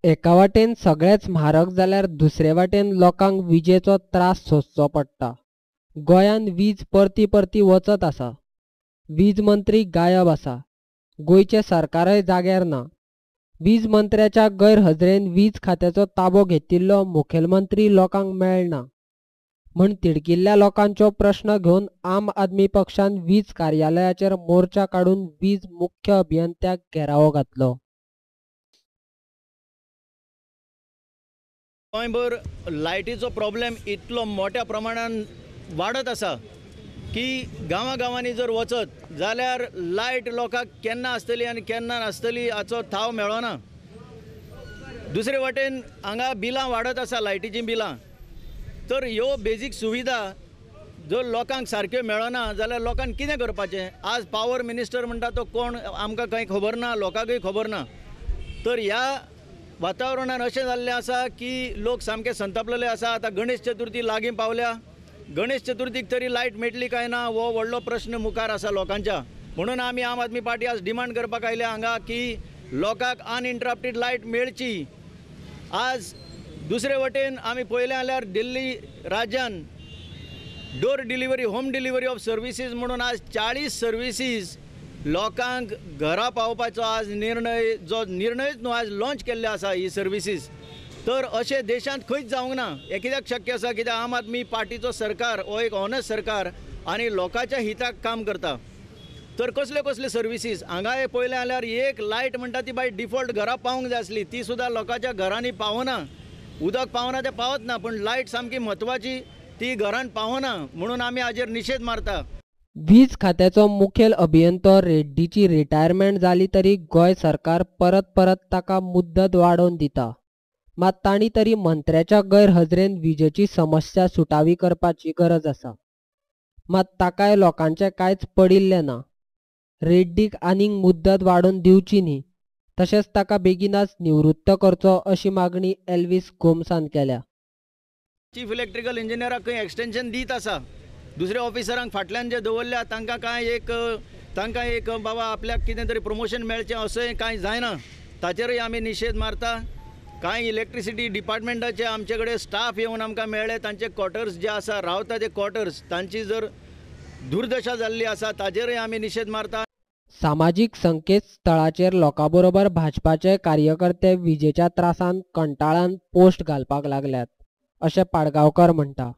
एका वाटेन सगळेच म्हारग जाल्यार दुसरे वाटेन लोकांक विजेचो त्रास सोंसचो पडटा. गोंयांत वीज परती परती वचत आसा. वीज मंत्री गायब आसा. गोंयचें सरकारय जाग्यार ना. वीज मंत्र्याच्या गैरहजेरेन वीज खात्याचो ताबो घेतिल्लो मुखेलमंत्री लोकांक मेळना म्हण तिडकिल्ल्या लोकांचो प्रश्न घेवन आम आदमी पक्षान वीज कार्यालयाचेर मोर्चा काडून वीज मुख्य अभियंत्याक घेरावो घातलो. गोंयभर लायटीचो प्रॉब्लेम इतलो मोठ्या प्रमाणान वाडत आसा की गांवां गांवांनी जर वचत जाल्यार लायट लोकांक केन्ना आसतली आनी केन्ना नासतली हाचो थाव मेळना. दुसरे वटेन हांगा बिलां वाडत आसा, लायटीचीं बिलां. तर ह्यो बेजीक सुविधा जर लोकांक सारक्यो मेळना जाल्यार लोकांक कितें करपाचें? आज पावर मिनिस्टर म्हणटा तो कोण आमकां कांय खबर ना, लोकांकूय खबर ना. तर ह्या वातावरणान अशें जाल्लें आसा की लोक सामके संतापलेले आसा. आतां गणेश चतुर्थी लागीं पावल्या, गणेश चतुर्थीक तरी लायट मेळटली काय ना हो व्हडलो प्रश्न मुखार आसा लोकांच्या. म्हणून आमी आम आदमी पार्टी आज डिमांड करपाक आयल्या हांगा की लोकांक अनइंटरप्टेड लायट मेळची. आज दुसरे वटेन आमी पळयलें जाल्यार दिल्ली राज्यान door delivery, home delivery of services म्हणून आज 40 सर्विसीज लोकांक घरा पावोवपाचो आज निर्णय, जो निर्णयच न्हू, आज लॉन्च केल्ले आसा ही सर्विसीज. तर अशें देशांत खंयच जावंक ना. हें कित्याक शक्य आसा? कित्याक आम आदमी पार्टीचो सरकार हो एक ऑनस्ट सरकार आनी लोकांच्या हिताक काम करता. तर कसल्यो कसल्यो सर्विसीज हांगा हे पळयलें जाल्यार एक लायट म्हणटा ती बाय डिफॉल्ट घरा पावूंक जाय आसली, ती सुद्दां लोकांच्या घरांनी पावना. उदक पावना तें पावत ना, पूण लायट सामकी म्हत्वाची, ती घरान पावना म्हणून आमी हाजेर निशेध मारता. वीज खात्याचो मुखेल अभियंतो रेड्डीची रिटायरमेंट जाली तरी गोंय सरकार परत परत ताका मुद्दत वाडोवन दिता. मात तांणी तरी मंत्र्याच्या गैरहजेरेन विजेची समस्या सुटावी करपाची गरज आसा. मात ताकाय लोकांचें कांयच पडिल्लें ना. रेड्डीक आनीक मुद्दत वाडोवन दिवची न्ही, तशेंच ताका बेगिनाच निवृत्त करचो अशी मागणी एल्विस गोम्सान केल्या. चीफ इलेक्ट्रिकल इंजिनियराक खंय एक्सटेंशन दीत आसा, दुसऱ्या ऑफिसरांक फाटल्यान जे दवरल्या तांकां कांय एक, तांकां एक बाबा आपल्याक कितें तरी प्रमोशन मेळचें अशें कांय जायना, ताचेरूय आमी निशेध मारता. कांय इलेक्ट्रिसिटी डिपार्टमेंटाचे आमचे कडेन स्टाफ येवन आमकां मेळ्ळे, तांचे क्वॉर्टर्स जे आसा रावता ते क्वॉर्टर्स तांची जर दुर्दशा जाल्ली आसा ताचेरूय आमी निशेध मारता. सामाजीक संकेतस्थळाचेर लोकां बरोबर भाजपाचे कार्यकर्ते विजेच्या त्रासान कंटाळान पोस्ट घालपाक लागल्यात अशें पाडगांवकर म्हणटा.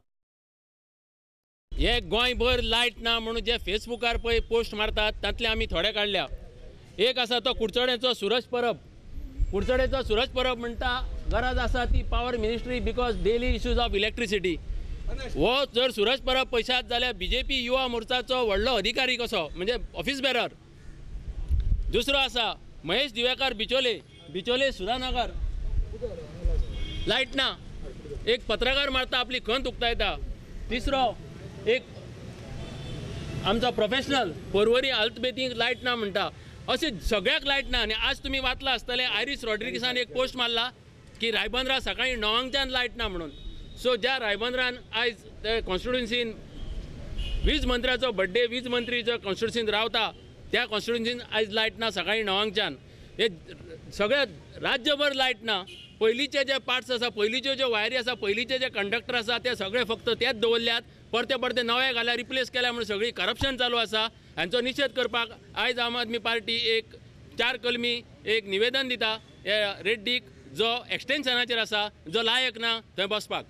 हे गोंयभर लायट ना म्हणून जे फेसबुकार पळय पोस्ट मारतात तांतले आमी थोडे काडल्या. एक आसा तो कुडचड्याचो सुरज परब. कुडचड्याचो सुरज परब म्हणटा गरज आसा ती power ministry because daily issues of electricity. हो जर सुरज परब पयशात जाल्यार बीजेपी युवा मोर्चाचो व्हडलो अधिकारी कसो, म्हणजे ऑफिस बेरर. दुसरो आसा महेश दिवेकर बिचोले, बिचोले सुधानगर लायट ना, एक पत्रकार मारता आपली खंत उक्तायता. तिसरो एक आमचो प्रोफेशनल पर्वरी आल्तबेतीक लायट ना म्हणटा. अशें सगळ्याक लायट ना. आनी आज तुमी वाचलां आसतलें आयरीस रॉड्रिगीसान एक पोस्ट मारला की रायबंदरा सकाळीं 9 जांकान लायट ना म्हणून. सो ज्या रायबंदरान आयज ते कॉन्स्टिट्युन्सीन वीज मंत्र्याचो बड्डे, वीज मंत्री जो कॉन्स्टिट्युन्सीन रावता त्या कॉन्स्टिट्युन्सीन आयज लायट ना सकाळीं 9 जांकान. हे सगळ्या राज्यभर लायट ना. पयलींचे जे पार्ट्स आसा, पयलींच्यो ज्यो वायरी आसा, पयलींचे जे कंडक्टर आसा ते सगळे फक्त तेच दवरल्यात, परते परते नवे घाल्या, रिप्लेस केल्या म्हणून सगळी करप्शन चालू आसा. हांचो निशेध करपाक आयज आम आदमी पार्टी एक 4 कलमी एक निवेदन दिता हे रेड्डीक जो एक्सटेन्शनाचेर आसा, जो लायक ना थंय बसपाक.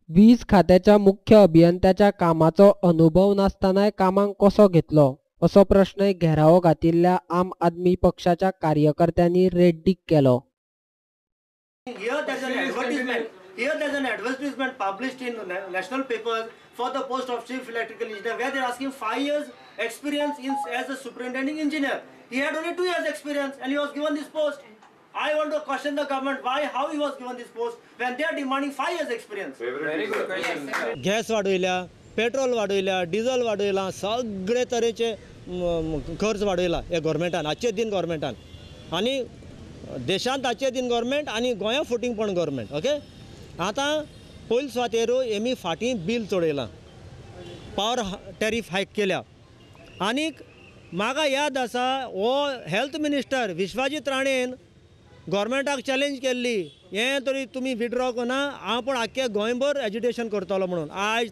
वीज खात्याच्या मुख्य अभियंत्याच्या कामाचो अनुभव नासतनाय कामाक कसो घेतलो असो प्रश्नय घेरावो घातिल्ल्या आम आदमी पक्षाच्या कार्यकर्त्यांनी रेड्डीक केलो. Here there's an advertisement. Here there's an advertisement published in national papers for the post of chief electrical engineer, where they're asking 5 years experience as a superintending engineer. He had only 2 years experience and he was given this post. I want to question the government why, how he was given this post when they are demanding 5 years experience. Gas वाडयल्या, petrol वाडयल्या, diesel वाडयलां, सगळे तरेचे खर्च वाडयला हे गोवोरमेंटान, आजचे दिन गोवोरमेंटान. आनी देशांत आजचे दिन गोवोरमेंट आनी गोंया फुटींगपण गोवोरमेंट. ओके, आतां पयले सुवातेर हेमी फाटीं बील चडयलां, पावर टॅरीफ हायक केल्या. आनीक म्हाका याद आसा हो हेल्थ मिनिस्टर विश्वाजीत राणेन गोवोरमेंटाक चॅलेंज केल्ली हें तरी तुमी विड्रॉ करना हांव पण आख्खे गोंयभर एजिटेशन करतलो म्हणून. आयज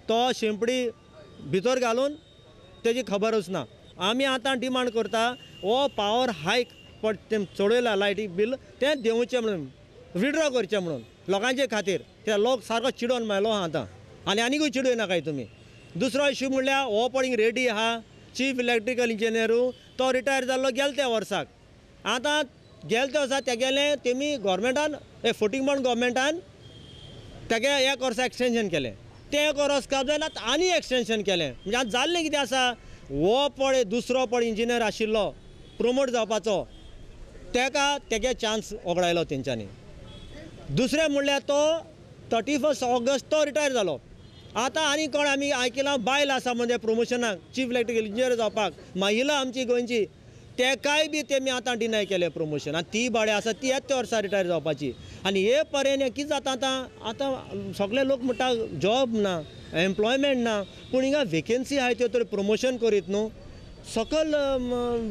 तो शेंपडी भितर घालून तेजी खबरूच ना. आमी आतां डिमांड करता हो पावर हायक पण ते चडयला लायटी बील तें देंवचें म्हणून, विड्रॉ करचें म्हणून लोकांचे खातीर. कित्याक लोक सारको चिडोन मेलो आहा आतां आनी आनीकूय चिडोय नाकाय तुमी. दुसरो इश्यू म्हणल्यार हो पळय रेडी आहा चीफ इलेक्ट्रिकल इंजिनियरू, तो रिटायर जाल्लो गेले त्या वर्साक. आतां गेले त्या वर्सा तेगेलें तेमी गोवोरमेंटान फोटींग बॉन्ड गोवोरमेंटान तेगे एक वर्सा एक्सटेंशन केलें, तें एक वर्स काब जालें आनी एक्सटेंशन केलें. म्हणजे आतां जाल्लें कितें आसा, हो पळय दुसरो पळय इंजिनियर आशिल्लो प्रोमोट जावपाचो तेका तेगे चान्स ओगडायलो तेंच्यांनी. दुसरें म्हणल्यार तो 31 ऑगस्ट तो रिटायर जालो. आतां आनी कोण आमी आयकलां बायल आसा म्हणजे प्रोमोशनाक चीफ इलेक्ट्रिकल इंजिनियर जावपाक महिला आमची गोंयची, तेकाय बी तेमी आतां डिनाय केलें प्रोमोशन. आनी ती बाळे आसा ती येता त्या वर्सा रिटायर जावपाची. आनी हे पर्यंत हें कितें जाता आतां, आतां सगळे लोक म्हणटा जॉब ना, एम्प्लॉयमेंट ना, पूण हिंगा वेकेन्सी आहाय त्यो तर प्रोमोशन करीत न्हू सकल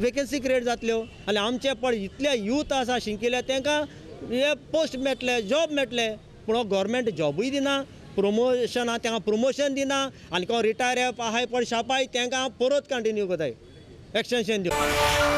वेकेन्सी क्रिएट जातल्यो. आनी आमचे पळय इतले यूथ आसा शिकिल्ले तांकां हे पोस्ट मेळटले, जॉब मेळटले, पूण हो गोवोरमेंट जॉबूय दिना, प्रोमोशन आहा तांकां प्रोमोशन दिना आनी कोण रिटायर आहाय पळय शापाय तांकां परत कंटिन्यू करताय एक्सटेंशन दिवन.